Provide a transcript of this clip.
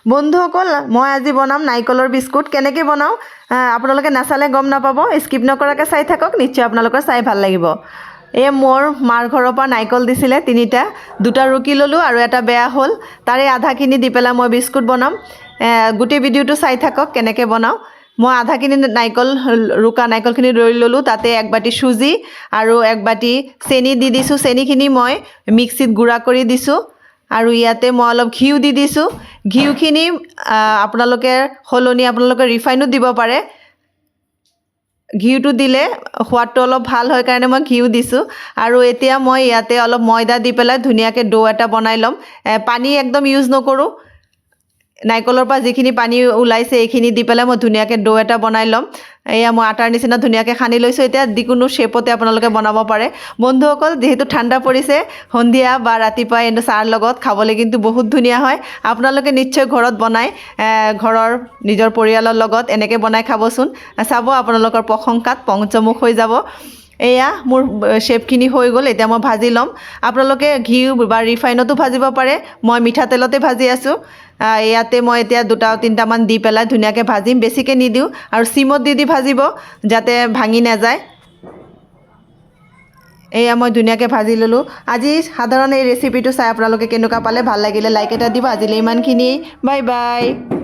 বন্ধুসকল, মই আজি বনাম নাৰিকলৰ বিস্কুট। কেনেকৈ বনাওঁ আপোনালোকে নাচালে গম নাপাব। স্কিপ নকৰাকৈ চাই থাকক, নিশ্চয় আপোনালোকৰ চাই ভাল লাগিব। এই মোৰ মাৰ ঘৰৰ পৰা নাৰিকল দিছিলে তিনিটা। দুটা ৰুকি ল'লোঁ আৰু এটা বেয়া হ'ল। তাৰে আধাখিনি দি পেলাই মই বিস্কুট বনাম। গোটেই ভিডিঅ'টো চাই থাকক কেনেকৈ বনাওঁ। মই আধাখিনি নাৰিকল, ৰুকা নাৰিকলখিনি লৈ ল'লোঁ। তাতে এক বাতি চুজি আৰু এক বাতি চেনি দি দিছোঁ। চেনিখিনি মই মিক্সিত গুড়া কৰি দিছোঁ আৰু ইয়াতে মই অলপ ঘিউ দি দিছোঁ। ঘিউখিনি আপোনালোকে সলনি আপোনালোকে ৰিফাইনো দিব পাৰে। ঘিউটো দিলে সোৱাদটো অলপ ভাল হয় কাৰণে মই ঘিউ দিছোঁ। আৰু এতিয়া মই ইয়াতে অলপ ময়দা দি পেলাই ধুনীয়াকৈ ডো এটা বনাই ল'ম। পানী একদম ইউজ নকৰোঁ। নাৰিকলৰ পৰা যিখিনি পানী ওলাইছে, এইখিনি দি পেলাই মই ধুনীয়াকৈ ডো এটা বনাই ল'ম। এয়া মই আটাৰ নিচিনা ধুনীয়াকৈ সানি লৈছোঁ। এতিয়া যিকোনো শ্বেপতে আপোনালোকে বনাব পাৰে। বন্ধুসকল, যিহেতু ঠাণ্ডা পৰিছে, সন্ধিয়া বা ৰাতিপুৱা এনে চাহৰ লগত খাবলৈ কিন্তু বহুত ধুনীয়া হয়। আপোনালোকে নিশ্চয় ঘৰত বনাই ঘৰৰ নিজৰ পৰিয়ালৰ লগত এনেকৈ বনাই খাবচোন। চাব, আপোনালোকৰ প্ৰশংসাত পঞ্চমুখ হৈ যাব। এয়া মোৰ শ্বেপখিনি হৈ গ'ল। এতিয়া মই ভাজি ল'ম। আপোনালোকে ঘিউ বা ৰিফাইনতো ভাজিব পাৰে। মই মিঠাতেলতে ভাজি আছোঁ। ইয়াতে মই এতিয়া দুটা তিনিটামান দি পেলাই ধুনীয়াকৈ ভাজিম। বেছিকৈ নিদিওঁ আৰু চিমত দি দি ভাজিব, যাতে ভাঙি নাযায়। এয়া মই ধুনীয়াকৈ ভাজি ল'লোঁ। আজি সাধাৰণ এই ৰেচিপিটো চাই আপোনালোকে কেনেকুৱা পালে? ভাল লাগিলে লাইক এটা দিব। আজিলৈ ইমানখিনিয়েই। Bye bye.